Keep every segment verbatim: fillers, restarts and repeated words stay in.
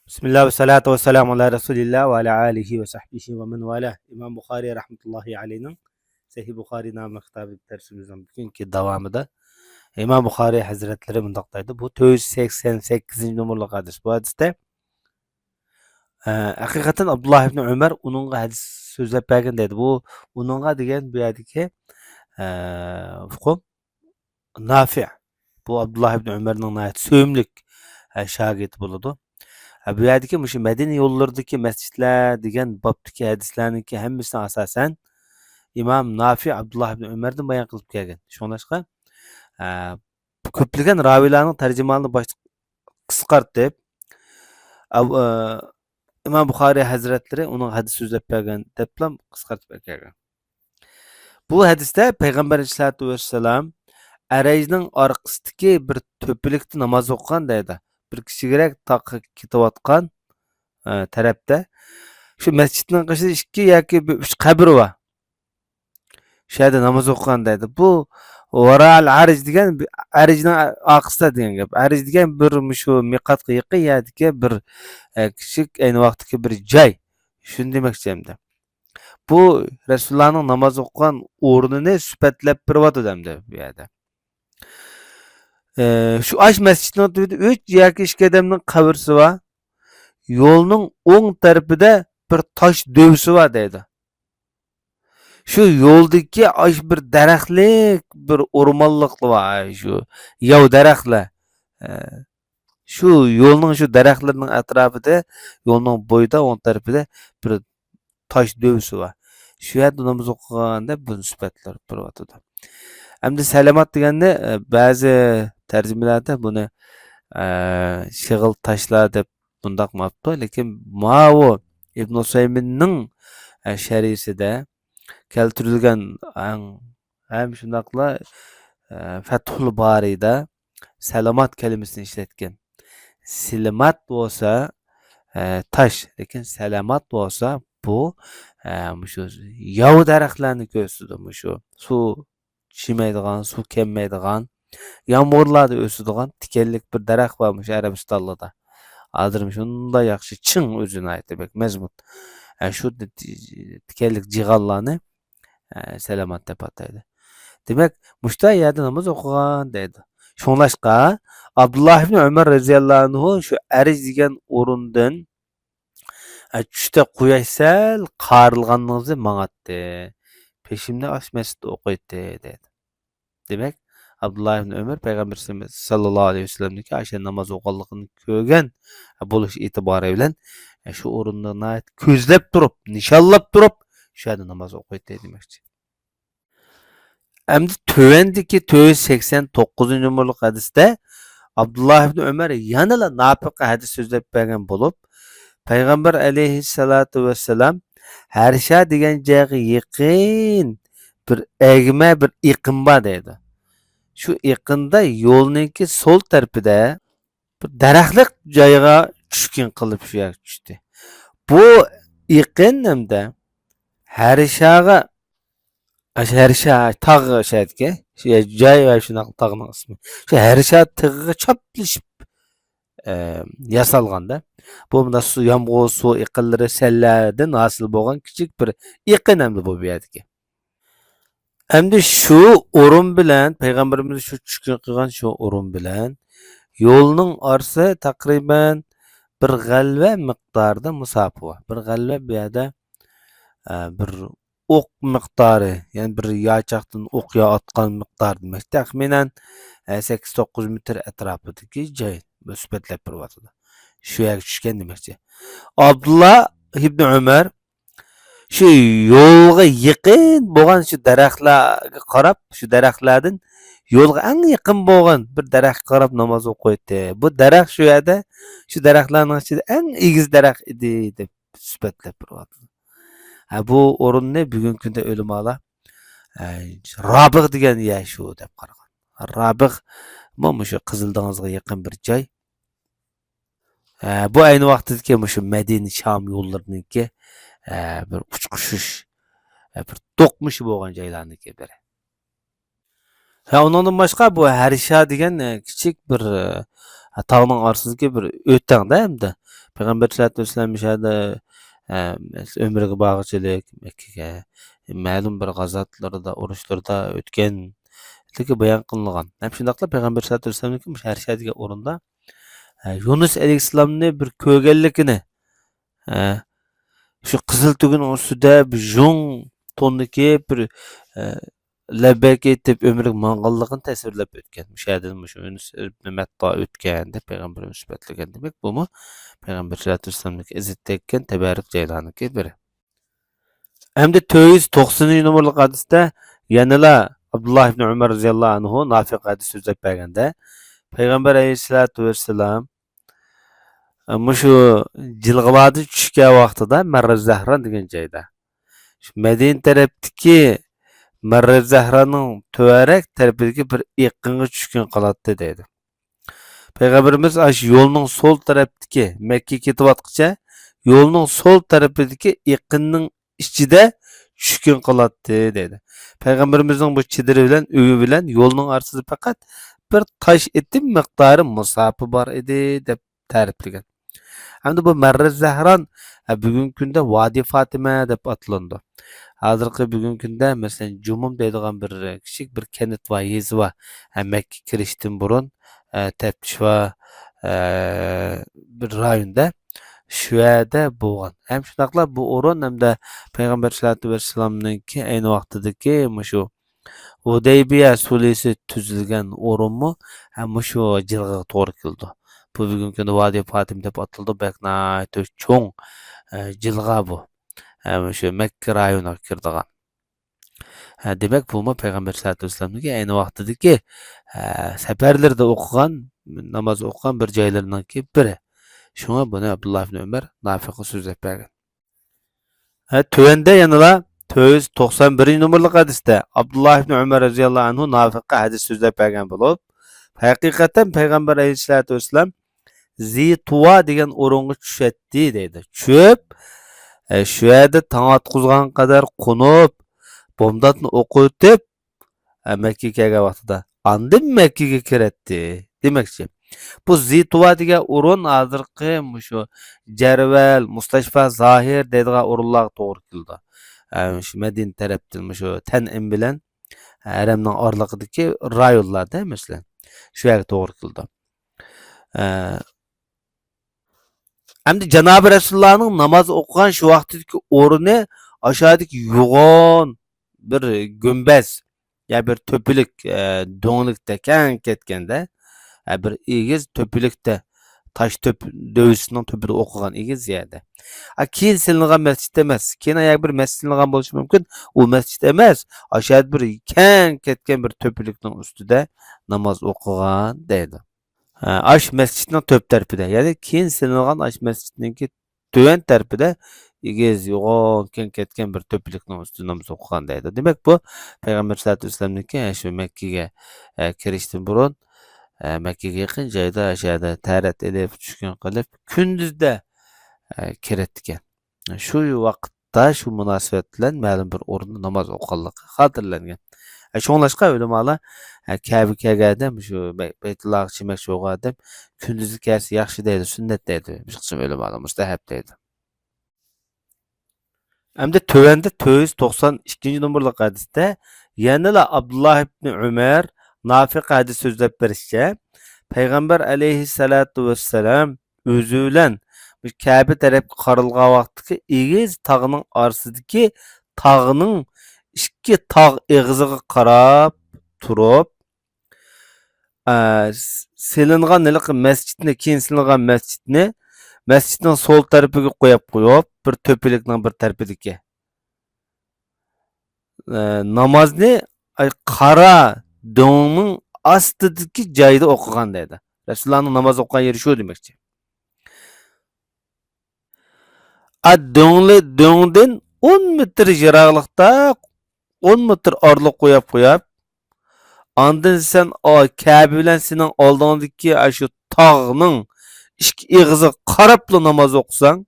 بىسمىللا ۋەسسالاتۇ ۋەسسالامۇ ئالا رەسۇلىللا ۋە ئالا ئالىھى ۋە سەھبىھى ۋە مەن ۋالا. ئىمام بۇخارىي رەھمەتۇللاھى ئەلەيھنىڭ سەھىھ بۇخارىي ناملىق كىتابى دەرسىمىزنىڭ بۈگۈنكى داۋامىدا ئىمام بۇخارىي ھەزرەتلىرى مۇنداق دەيدۇ. بۇ تۆت يۈز سەكسەن سەككىزىنچى نومۇرلۇق ھەدىس. بۇ ھەدىستە، ئە، ھەقىقەتەن ئابدۇللا ئىبنى ئۆمەر ئۇنىڭغا ھەدىس سۆزلەپ بەرگەن دەيدۇ. بۇ ئۇنىڭغا دېگەن بۇ يەردىكى، ئە، ئۇقۇم نافىئ. بۇ ئابدۇللا ئىبنى ئۆمەرنىڭ ناھايىتى سۆيۈملۈك، ئە، شاگىرتى بولىدۇ. ئە، بۇ يەردىكى مۇشۇ مەدىنە يوللىرىدىكى مەسچىتلەر دېگەن بابتىكى ھەدىسلەرنىڭكى ھەممىسىنى ئاساسەن ئىمام نافىئ ئابدۇللا ئىبنى ئۆمەردىن بايان قىلىپ كەلگەن. شۇڭلاشقا، ئە، كۆپلىگەن راۋىيلارنىڭ تەرجىمىھالىنى باشتا قىسقارتىپ، ئەب-، ئە، ئىمام بۇخارىي ھەزرەتلىرى ئۇنىڭ ھەدىس سۆزلەپ بەرگەن دەپلا قىسقارتىپ ئەكەلگەن. بۇ ھەدىستە پەيغەمبەر ئەلەيھىسسالاتۇ ۋەسسالام ئەرەجنىڭ ئارقىسىدىكى بىر تۆپىلىكتە ناماز ئوقۇغان دەيدۇ. بىر كىچىكرەك تاغقا كېتىۋاتقان، ئە، تەرەپتە. شۇ مەسچىتنىڭ قېشىدا ئىككى ياكى بىر ئۈچ قەبرە بار. شۇ يەردە ناماز ئوقۇغان دەيدۇ. بۇ ۋارال ئەرج دېگەن، ئەرجنىڭ ئارقىسىدا دېگەن گەپ. ئەرج دېگەن بىر مۇشۇ مىقاتقا يېقىن يەردىكى بىر، ئە، كىچىك، ئەينى ۋاقىتتىكى بىر جاي. شۇنى دېمەكچى ئەمدى. بۇ رەسۇلۇللانىڭ ناماز ئوقۇغان ئورنىنى سۈپەتلەپ بېرىۋاتىدۇ ئەمدى بۇ يەردە. ئە، شۇ ئاش مەسچىتنىڭ تۈۋىدە ئۈچ ياكى ئىككى ئادەمنىڭ قەبرىسى بار. يولنىڭ ئوڭ تەرىپىدە بىر تاش دۆۋىسى بار دەيدۇ. شۇ يولدىكى ئاش بىر دەرەخلىك، بىر ئورمانلىق بار، شۇ ياۋا دەرەخلەر. ئە، شۇ يولنىڭ شۇ دەرەخلىرىنىڭ ئەتراپىدا، يولنىڭ بويىدا، ئوڭ تەرىپىدە بىر تاش دۆۋىسى بار. شۇ يەردە ناماز ئوقۇغان دەپ بۇنى سۈپەتلەپ تۇرۇۋاتىدۇ. ئەمدى سەلەمات دېگەننى، ئە، بەزى تەرجىمىلەردە بۇنى، ئە، شېغىل تاشلار دەپ بۇنداق ماپتۇ. لېكىن ماۋۇ ئىبن ئۇسەيمىننىڭ، ئە، شەرھىسىدە كەلتۈرۈلگەن ھەم، ھەم شۇنداقلا، ئە، فەتھۇل بارىدا سەلامات كەلىمىسىنى ئىشلەتكەن. سىلىمات بولسا، ئە، تاش، لېكىن سەلامات بولسا بۇ، ئە، مۇشۇ ياۋا دەرەخلەرنى كۆرسىتىدۇ. مۇشۇ سۇ چىمەيدىغان، سۇ كەممەيدىغان، يامغۇرلاردا ئۆسىدىغان تىكەنلىك بىر دەرەخ بار مۇشۇ ئەرەبىستانلىدا. ھازىر شۇنداق ياخشى چىڭ ئۆزى ناھايىتى بەك مەزمۇت. ئە، شۇ تىكەنلىك جىغانلارنى، ئە، سەلامەت دەپ ئاتايدۇ. دېمەك، مۇشۇنداق يەردە ناماز ئوقۇغان دەيدۇ. شۇڭلاشقا، ئابدۇللا ئىبنى ئۆمەر رەزىياللاھۇ ئەنھۇ شۇ ئەرج دېگەن ئورۇندىن، ئە، چۈشتە قۇياش سەل قارىلغاننىڭزى ماڭاتتى. پېشىمنى ئاش مەسچىتتە ئوقۇيتتى، دەيدۇ. دېمەك، ئابدۇللا ئىبنى ئۆمەر پەيغەمبىرىمىز ساللاللاھۇ ئەلەيھى ۋەسەللەمنىڭكى ئاشۇ ناماز ئوقۇغانلىقىنى كۆرگەن بولۇش ئېتىبارى بىلەن، ئە، شۇ ئورۇندا ناھايىتى كۆزلەپ تۇرۇپ، نىشانلاپ تۇرۇپ، شۇ يەردە ناماز ئوقۇيتتى دېمەكچى. ئەمدى تۆۋەندىكى تۆت يۈز سەكسەن توققۇزىنچى نومۇرلۇق ھەدىستە ئابدۇللا ئىبنى ئۆمەر يەنىلا ناپىققا ھەدىس سۆزلەپ بەرگەن بولۇپ، پەيغەمبەر ئەلەيھىسسالاتۇ ۋەسسالام ھەرشا دېگەن جايغا يېقىن بىر ئەگمە بىر ئېقىن بار دەيدۇ. شۇ ئېقىندا يولنىڭكى سول تەرىپىدە بىر دەرەخلىك جايغا چۈشكۈن قىلىپ شۇ يەرگە چۈشتى. بۇ ئېقىن ھەمدە ھەرشاغا، ئاشۇ ھەرشا تاغ شەدىكى، شۇ جاي ۋە شۇنداق تاغنىڭ ئىسمى. شۇ ھەرشا تېغىغا چاپلىشىپ، ئە، ياسالغاندا. بۇ مۇنداق سۇ، يامغۇر سۇ ئېقىنلىرى سەللەردىن ھاسىل بولغان كىچىك بىر ئېقىن ئەمدى بۇ، بۇ يەردىكى. ئەمدى شۇ ئورۇن بىلەن، پەيغەمبىرىمىز شۇ چۈشكۈن قىلغان شۇ ئورۇن بىلەن يولنىڭ ئارىسى تەقرىبەن بىر غەلۋە مىقدارىدا مۇساپە بار. بىر غەلۋە بۇ يەردە، ئە، بىر ئوق مىقدارى، يەنى بىر ياچاقتىن ئوق يا ئاتقان مىقدار دېمەك. تەخمىنەن، ئە، سەككىز توققۇز مېتىر ئەتراپىدىكى جاي سۈپەتلەپ بېرىۋاتىدۇ. شۇ يەرگە چۈشكەن دېمەكچى. ئابدۇللا ئىبنى ئۆمەر شۇ يولغا يېقىن بولغان شۇ دەرەخلەرگە قاراپ، شۇ دەرەخلەردىن يولغا ئەڭ يېقىن بولغان بىر دەرەخكە قاراپ ناماز ئوقۇيتتى. بۇ دەرەخ شۇ يەردە، شۇ دەرەخلەرنىڭ ئىچىدە ئەڭ ئېگىز دەرەخ ئىدى، دەپ سۈپەتلەپ بېرىۋاتىدۇ. ھە، بۇ ئورۇننى بۈگۈنكى كۈندە ئۆلىمالار، ئە، رابىغ دېگەن يەر شۇ دەپ قارىغان. رابىغمۇ مۇشۇ قىزىل دېڭىزغا يېقىن بىر جاي. ئە، بۇ ئەينى ۋاقتىدىكى مۇشۇ مەدىنە شام يوللىرىنىڭكى، ئە، بىر ئۇچقۇشۇش، ئە، بىر دوقمۇشى بولغان جايلارنىڭكى بىرى. ھە، ئۇنىڭدىن باشقا بۇ ھەرشا دېگەن، ئە، كىچىك بىر، ئە، تاغنىڭ ئارىسىدىكى بىر ئۆتەڭدە ئەمدى پەيغەمبەر سەللەللاھۇ ئەلەيھى ۋەسەللەم مۇشۇ يەردە، ئە، ئۆمرىگە بارغۇچىلىك مەككىگە مەلۇم بىر غازاتلىرىدا، ئۇرۇشلىرىدا ئۆتكەنلىكى بايان قىلىنغان. ھەم شۇنداقلا پەيغەمبەر سەللەللاھۇ ئەلەيھى ۋەسەللەمنىڭكى مۇشۇ ھەر شەھەر دېگەن ئورۇندا، ئە، يۇنۇس ئەلەيھىسسالامنى بىر كۆرگەنلىكىنى، ئە، شۇ قىزىل تۆگىنىڭ ئۈستىدە بىر ژۇڭ توننى كىيىپ، بىر، ئە، لەببەيك ئېيتىپ ئۆمرىگە ماڭغانلىقىنى تەسۋىرلەپ ئۆتكەن. مۇشۇ يەردىن مۇشۇ يۇنۇس ئىبن مەتتا ئۆتكەن دەپ پەيغەمبىرىمىز سۈپەتلىگەن. دېمەك، بۇمۇ پەيغەمبەر سەللەللاھۇ ئەلەيھى ۋەسەللەمنىڭكى ئىززەت تەگكەن تەبەررۇك جايلارنىڭكى بىرى. ئەمدى تۆت يۈز توقسىنىنچى نومۇرلۇق ھەدىستە يەنىلا ئابدۇللا ئىبن ئۆمەر رەزىياللاھۇ ئەنھۇ نافىقە ھەدىس سۆزلەپ بەرگەندە، پەيغەمبەر ئەلەيھىسسالاتۇ ۋەسسالام مۇشۇ جىلغىلاردىن چۈشكەن ۋاقتىدا مەررە زەھران دېگەن جايدا، شۇ مەدىنە تەرەپتىكى مەررە زەھراننىڭ تۆۋەنرەك تەرىپىدىكى بىر ئېقىنغا چۈشكۈن قىلاتتى دەيدۇ. پەيغەمبىرىمىز ئاشۇ يولنىڭ سول تەرەپتىكى، مەككىگە كېتىۋاتقۇچە يولنىڭ سول تەرىپىدىكى ئېقىننىڭ ئىچىدە چۈشكۈن قىلاتتى دەيدۇ. پەيغەمبىرىمىزنىڭ بۇ چېدىرى بىلەن ئۆيى بىلەن يولنىڭ ئارىسىدا پەقەت بىر تاش ئېتىم مىقدارى مۇساپە بار ئىدى، دەپ تەرىپلىگەن. ھەمدە بۇ مەررە زەھران، ھە، بۈگۈنكى كۈندە ۋادى فاتىمە دەپ ئاتىلىنىدۇ. ھازىرقى بۈگۈنكى كۈندە، مەسىلەن، جۇمۇم دەيدىغان بىر كىچىك بىر كەنت بار، يېزا بار. ھە، مەككە كىرىشتىن بۇرۇن، ھە، تەپتىش بار، ھە، بىر رايوندا. شۇ يەردە بولغان. ھەم شۇنداقلا بۇ ئورۇن ھەمدە پەيغەمبەر سەللەللاھۇ ئەلەيھى ۋەسەللەمنىڭكى ئەينى ۋاقتىدىكى مۇشۇ ھۇدەيبىيە سۇلىسى تۈزۈلگەن ئورۇنمۇ، ھە، مۇشۇ جىلغىغا توغرا كېلىدۇ. بۇ بۈگۈنكى كۈندە ۋادى فاتىمە دەپ ئاتىلىدۇ. بەك ناھايىتى چوڭ، ئە، جىلغا بۇ. ھە، مۇشۇ مەككە رايونىغا كىرىدىغان. ھە، دېمەك، بۇمۇ پەيغەمبەر سەللەللاھۇ ئەلەيھى ۋەسەللەمنىڭكى ئەينى ۋاقتىدىكى، ھە، سەپەرلىرىدە ئوقۇغان، ناماز ئوقۇغان بىر جايلىرىنىڭكى بىرى. شۇڭا بۇنى ئابدۇللا ئىبن ئۆمەر نافىقە سۆزلەپ بەرگەن. ھە، تۆۋەندە يەنىلا تۆت يۈز توقسان بىرىنچى نومۇرلۇق ھەدىستە ئابدۇللا ئىبن ئۆمەر رەزىياللاھۇ ئەنھۇ نافىقە ھەدىس سۆزلەپ بەرگەن بولۇپ، ھەقىقەتەن پەيغەمبەر ئەلەيھىسسالاتۇ ۋەسسالام زى تۇۋا دېگەن ئورۇنغا چۈشەتتى دەيدۇ. چۈشۈپ، ئە، شۇ يەردە تاڭ ئاتقۇزغان قەدەر قونۇپ، بومداتنى ئوقۇۋېتىپ، ئە، مەككىگە كەلگەن ۋاقتىدا ئاندىن مەككىگە كىرەتتى دېمەكچى. بۇ زى تۇۋا دېگەن ئورۇن ھازىرقى مۇشۇ جەرۋەل، مۇستەشفا زاھىر دەيدىغان ئورۇنلارغا توغرا كېلىدۇ. ئە، شۇ مەدىنە تەرەپتىن مۇشۇ تەنئىم بىلەن ھەرەمنىڭ ئارىلىقىدىكى رايونلاردا، مەسىلەن، شۇ يەرگە توغرا كېلىدۇ. ئە، ئەمدى جانابى رەسۇلۇللانىڭ ناماز ئوقۇغان شۇ ۋاقتىدىكى ئورنى ئاشۇ يەردىكى يوغان بىر گۈمبەز، يا بىر تۆپىلىك، ئە، دۆڭلۈكتە كەڭ كەتكەندە، ئە، بىر ئېگىز تۆپىلىكتە، تاش تۆپ-، دۆۋىسىنىڭ تۆپىدە ئوقۇغان ئېگىز يەردە. ئە، كېيىن سېلىنغان مەسچىت ئەمەس. كېيىن ئاياغ بىر مەسچىت سېلىنغان بولۇشى مۇمكىن. ئۇ مەسچىت ئەمەس. ئاشۇ يەردە بىر كەڭ كەتكەن بىر تۆپىلىكنىڭ ئۈستىدە ناماز ئوقۇغان دەيدۇ. ھە، ئاش مەسچىتنىڭ تۆپ تەرىپىدە، يەنى كېيىن سېلىنغان ئاش مەسچىتنىڭكى تۆۋەن تەرىپىدە ئېگىز، يوغان، كەڭ كەتكەن بىر تۆپىلىكنىڭ ئۈستىدە ناماز ئوقۇغان دەيدۇ. دېمەك، بۇ پەيغەمبەر سەللەللاھۇ ئەلەيھى ۋەسەللەمنىڭكى، ھە، شۇ مەككىگە، ھە، كىرىشتىن بۇرۇن، ھە، مەككىگە يېقىن جايدا، ئاشۇ يەردە تەرەت ئېلىپ، چۈشكۈن قىلىپ، كۈندۈزدە، ھە، كىرەتتىكەن. شۇ ۋاقىتتا، شۇ مۇناسىۋەت بىلەن مەلۇم بىر ئورۇندا ناماز ئوقۇغانلىقى خاتىرىلەنگەن. ئە، شۇڭلاشقا ئۆلىمالار، ئە، كەبە كەلگەن ئادەم، شۇ بەي-، بەيتۇللاغا چىمەكچى بولغان ئادەم كۈندۈزى كەلسە ياخشى دەيدۇ، سۈننەت دەيدۇ، بىر قىسىم ئۆلىمالار مۇستەھەب دەيدۇ. ئەمدى تۆۋەندە تۆت يۈز توقسان ئىككىنچى نومۇرلۇق ھەدىستە يەنىلا ئابدۇللا ئىبنى ئۆمەر نافىقە ھەدىس سۆزلەپ بېرىشىچە، پەيغەمبەر ئەلەيھىسسالاتۇ ۋەسسالام ئۆزى بىلەن كەبە تەرەپكە قارالغان ۋاقىتتىكى ئېگىز تاغنىڭ ئارىسىدىكى تاغنىڭ ئىككى تاغ ئېغىزىغا قاراپ تۇرۇپ، ئە، س-، سېلىنغان ھېلىقى مەسچىتنى، كېيىن سېلىنغان مەسچىتنى مەسچىتنىڭ سول تەرىپىگە قويۇپ قويۇپ، بىر تۆپىلىكنىڭ بىر تەرىپىدىكى، ئە، نامازنى، ئاي، قارا دۆڭنىڭ ئاستىدىكى جايدا ئوقۇغان دەيدۇ. رەسۇلۇللانىڭ ناماز ئوقۇغان يېرى شۇ دېمەكچى. ئا، دۆڭلى، دۆڭدىن ئون مېتىر يىراقلىقتا، ئون مېتىر ئارىلىق قويۇپ قويۇپ، ئاندىن سەن، ئا، كەبە بىلەن سېنىڭ ئالدىڭدىكى ئاشۇ تاغنىڭ ئىككى ئېغىزىغا قاراپلا ناماز ئوقۇساڭ،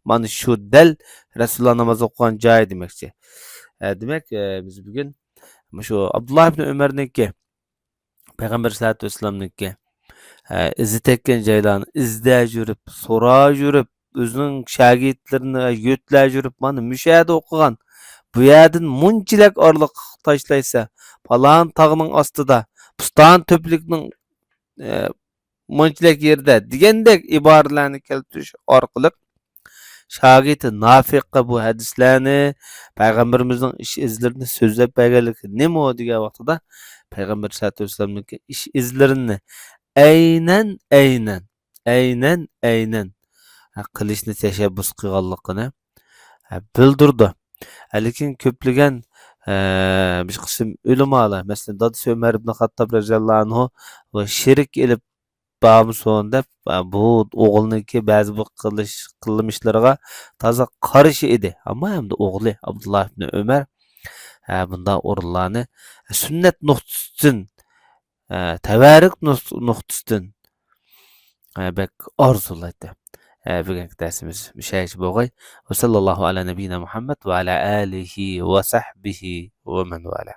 مانا شۇ دەل رەسۇلۇللا ناماز ئوقۇغان جاي دېمەكچى. ئە، دېمەك، ئە، بىز بۈگۈن مۇشۇ ئابدۇللا ئىبنى ئۆمەرنىڭكى، پەيغەمبەر سەللەللاھۇ ئەلەيھى ۋەسەللەمنىڭكى، ئە، ئىزى تەگكەن جايلارنى ئىزدەپ يۈرۈپ، سوراپ يۈرۈپ، ئۆزىنىڭ شاگىرتلىرىنى يۆتلەپ يۈرۈپ، مانا مۇشۇ يەردە ئوقۇغان، بۇ يەردىن مۇنچىلىك ئارىلىققا تاشلايسەن، پالان تاغنىڭ ئاستىدا، پۇستان تۆپىلىكنىڭ، ئە، مۇنچىلىك يېرىدە دېگەندەك ئىبارىلەرنى كەلتۈرۈش ئارقىلىق شاگىرتى نافىققا بۇ ھەدىسلەرنى، پەيغەمبىرىمىزنىڭ ئىش ئىزلىرىنى سۆزلەپ بەرگەنلىكى نېمە دېگەن ۋاقتىدا، پەيغەمبەر سەللەللاھۇ ئەلەيھى ۋەسەللەمنىڭكى ئىش ئىزلىرىنى ئەينەن، ئەينەن، ئەينەن، ئەينەن، ھە، قىلىشنى تەشەببۇس قىلغانلىقىنى، ھە، بىلدۈرىدۇ. ھە، لېكىن كۆپلىگەن، ھە، بىر قىسىم ئۆلىمالار، مەسىلەن، دادىسى ئۆمەر ئىبن خاتتاب رەزىياللاھۇ ئەنھۇ ۋە شېرىك ئېلىپ بارمىسۇن دەپ، بۇ ئوغلىنىڭكى بەزى بىر قىلىش، قىلمىشلىرىغا تازا قارشى ئىدى. ئەمما ئەمدى ئوغلى ئابدۇللا ئىبنى ئۆمەر، ھە، بۇنداق ئورۇنلارنى سۈننەت نۇقتىسىدىن، ھە، تەۋەررۈك نۇق-، نۇقتىسىدىن، ھە، بەك ئارزۇلايتتى. ھە، بۈگۈنكى دەرسىمىز مۇشۇ يەرگىچە بولغاي. ۋە سەللەللاھۇ ئەلا نەبىييىنا مۇھەممەد ۋە ئەلا ئالىھى ۋە سەھبىھى ۋە مەن ۋەلا.